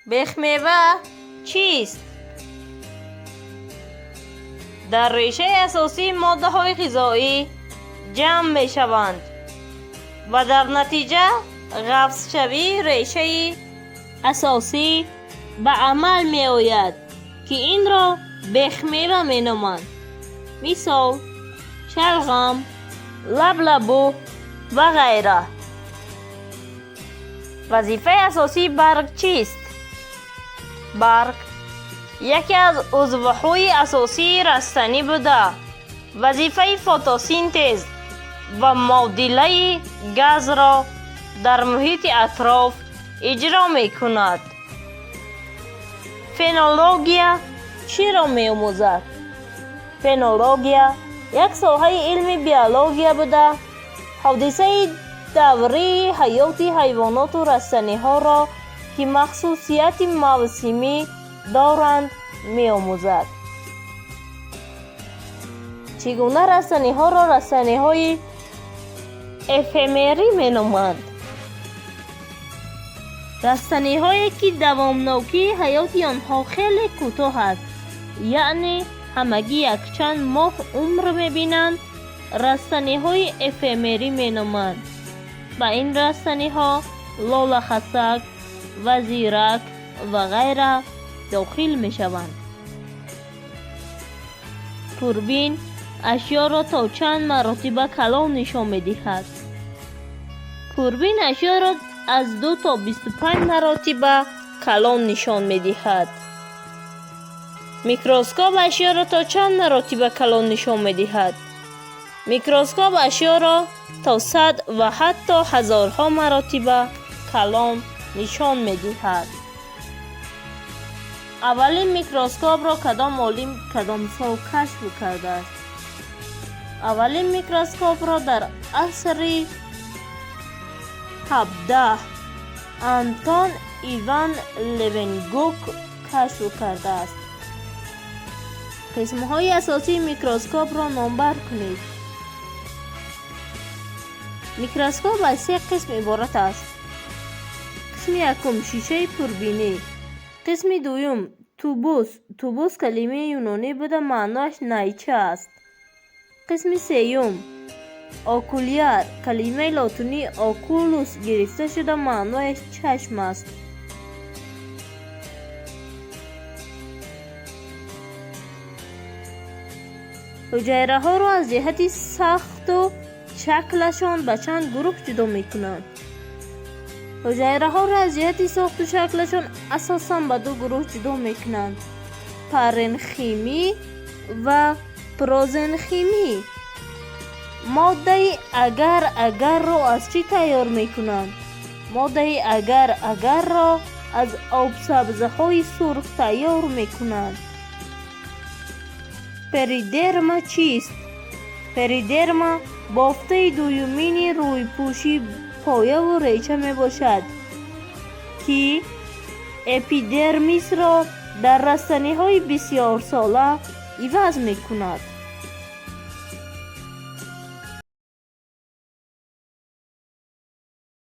Бехмева чист? Дар решаи асосии моддаҳои ғизоӣ ҷамъ мешаванд ва дар натиҷа ғафзшавии решаи асосӣ ба амал меояд, ки инро бехмева меноманд. Мисол: шалғам, лаблабу ва ғайра. Вазифаи асосии барг чист? Барг яке аз узвҳои асосии растанӣ буда, вазифаи фотосинтез ва мубодилаи газро дар муҳити атроф иҷро мекунад. Фенология чиро меомӯзад? Фенология як соҳаи илми биология буда, ҳодисаи даврии ҳаёти ҳайвоноту растаниҳоро, ки махсусияти мавсимӣ доранд, меомӯзад. Чӣ гуна растаниҳоро растаниҳои эфемерӣ меноманд? Растаниҳое, ки давомнокии ҳаёти онҳо хеле кӯтоҳ аст, яъне ҳамагӣ якчанд моҳ умр мебинанд, растаниҳои эфемерӣ меноманд. Ба ин растаниҳо лолахасак ва зирак ва ғайра дохил мешаванд. Пурбин ашёро то чанд маротиба калон нишон медиҳад? Пурбин ашёро аз 2 то 25 маротиба калон нишон медиҳад. Микроскоп ашёро то чанд маротиба калон нишон медиҳад? Микроскоп ашёро то сад ва ҳатто ҳазорҳо маротиба калон нишон медиҳад. Аввалин микроскопро кадом олим кадом сол кашф кардааст? Аввалин микроскопро дар асри 17 Антон Иван Левенгук кашф кардааст. Қисмҳои асосии микроскопро номбар кунед. Микроскоп аз се қисм иборат аст: қисми якум — шишаи пурбинӣ, қисми дуюм — тубус. Тубус калимаи юнонӣ буда, маънояш найча аст. Қисми сеюм — окуляр, калимаи лотинии окулус гирифта шуда, маънояш чашм аст. Ҳуҷайраҳоро аз ҷиҳати сахту шаклашон ба чанд гурӯҳ ҷудо мекунанд? Ҳуҷайраҳоро аз ҷиҳати сохту шаклашон асосан ба ду гурӯҳ ҷудо мекунанд: паренхимӣ ва прозенхимӣ. Моддаи агар-агарро аз чӣ тайёр мекунанд? Моддаи агар-агарро аз обсабзаҳои сурх тайёр мекунанд. Перидерма чист? Перидерма бофтаи дуюмини рӯйпӯши появу реша мебошад, ки эпидермисро дар растаниҳои бисёрсола иваз мекунад.